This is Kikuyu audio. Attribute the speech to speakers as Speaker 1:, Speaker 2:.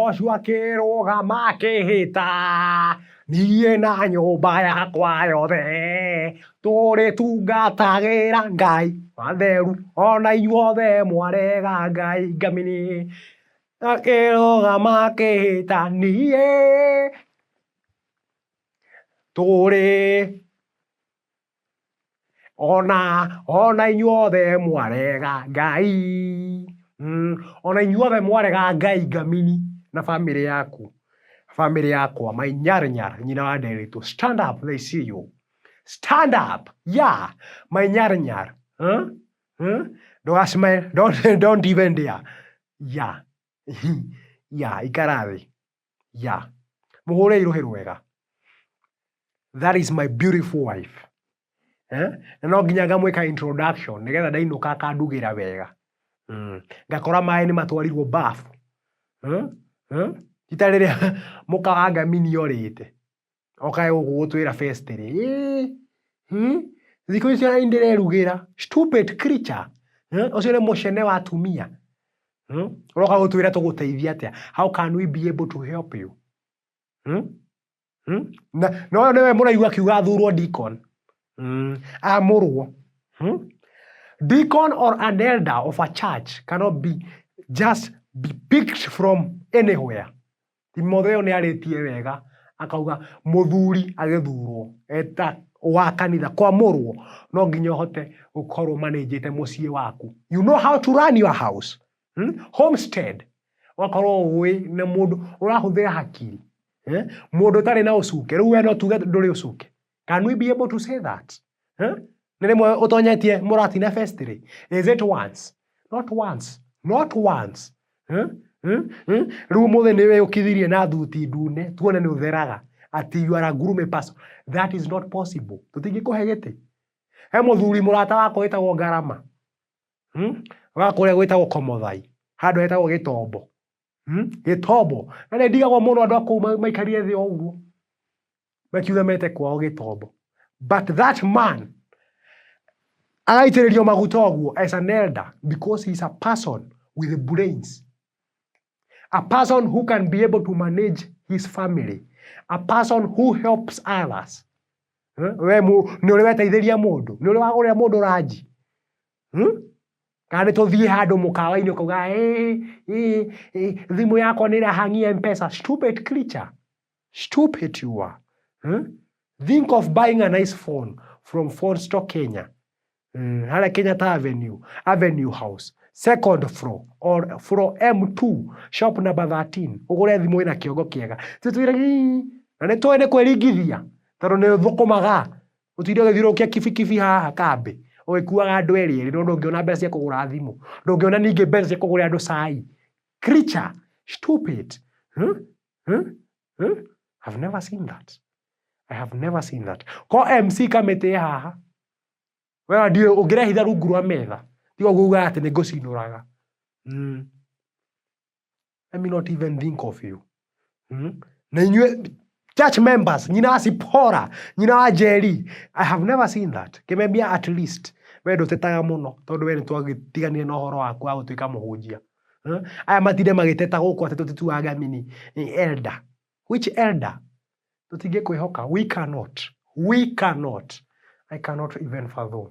Speaker 1: Joshua akĩrũgama akĩhĩta, niĩ na nyũmba yakwa yothe tũrĩtungatagĩra Ngai watheru, ona inyuothe mwarega Ngai ngamini. Akĩrũgama akĩhĩta, niĩ tũrĩ ona inyuothe mwarega Ngai. Ona inyuothe mwarega Ngai ngamini na family yaku, family yakwa, my nyar nyar, nyina wa Nderitu, stand up, they see you, stand up, yeah, my nyar nyar, huh? Huh? Ndũga smile, don't even dare, yeah, yeah, ikara thĩ, yeah, mũhũre irũhĩ rwega. That is my beautiful wife. Eh? Na no nginya ngamwĩka introduction nĩgetha ndainũka akandugĩra wega. Ngakora maĩ nĩ matwarirwo bafu. Eh? Eh? Ti ta rĩrĩa mũka wa ngamini orĩte. Okae gũkũ gũtwĩra first rĩ. Hmm? Thikũ ici ona ndĩrerugĩra. Stupid creature. Eh? Ũcio nĩ mũcene wa atumia. Hmm? Ũroka gũtwĩra tũgũteithia atĩa? How can we be able to help you? Hmm? Hmm? Na na ũyũ nĩwe mũraigua akiuga athurwo deacon. Amũrwo. Deacon or an elder of a church cannot be just be picked from anywhere. Timotheo nĩ arĩtie wega akauga mũthuri agĩthurwo eta wa kanitha kwamũrwo no nginya ũhote gũkorwo manĩnjĩte mũciĩ waku. You know how to run your house. Homestead. Ũgakorwo ũĩ nĩ mũndũ ũrahũthĩra hakiri. Eh? Mũndũ ũtarĩ na ũcuke. Rĩu we no tuge ndũrĩ ũcuke. Can we be able to say that? Eh? Nĩ rĩmwe ũtonyetie mũratina festry. Is it once? Not once. Not once. Eh? Eh? Eh? Rĩu ũmũthĩ nĩ wĩũkithirie na thuti ndune tuone nĩ ũtheraga atĩ you are a gloomy person. That is not possible. Tũtingĩkũhe gĩtĩ. He mũthuri mũrata wakwa wĩtagwo Ngarama. Wa kũrĩa gwĩtagwo Komothai. Handũ hetagwo Gĩtombo. Gĩtombo. Na nĩ ndigagwo mũno andũ a kũu maikarire thĩ o ũguo. Makiuga mete kwao Gĩtombo. But that man agaitĩrĩrio maguta ũguo as an elder because he is a person with brains. A person who can be able to manage his family. A person who helps others. We nĩ ũrĩ weteithĩria mũndũ? Nĩ ũrĩ wagũrĩra mũndũ ranji? Hmm? Kana nĩ tũthiĩ handũ mũkawa-inĩ ũkauga ĩ ĩ thimũ yakwa nĩ ĩrahangia M-Pesa. Stupid creature. Stupid you are. Hmm? Think of buying a nice phone from Phone Store Kenya. Harĩa Kenyatta Avenue, Avenue House, second floor or floor M2, shop number 13. Ũgũre thimũ ĩna kĩongo kĩega. Tũtwĩre na nĩ tũĩ nĩ kwĩringithia tondũ nĩ ũthũkũmaga. Ũtinde ũgĩthiũrũrũkia kibikibi haha kambĩ ũgĩkuaga andũ erĩ erĩ no ndũngĩona mbeca cia kũgũra thimũ. Ndũngĩona ningĩ mbeca cia kũgũrĩra andũ cai. Creature, stupid. Huh? Huh? Huh? I've never seen that. I have never seen that. Ko MC kamĩtĩ haha. We ndiũĩ ũngĩrehitha rungu rwa metha. Tiga ũguo ugaga atĩ nĩ ngũcinũraga. Let me not even think of you. Na inyuĩ church members, nyina wa Sipora, nyina wa Njeri, I have never seen that. Kĩmemia at least we ndũtetaga mũno tondũ we nĩ twagĩtiganire na ũhoro waku wa gũtuĩka mũhunjia. Aya matinde magĩteta gũkũ atĩ tũtituaga mini elder. Which elder? Tũtingĩkwĩhoka. We cannot. We cannot. I cannot even fathom.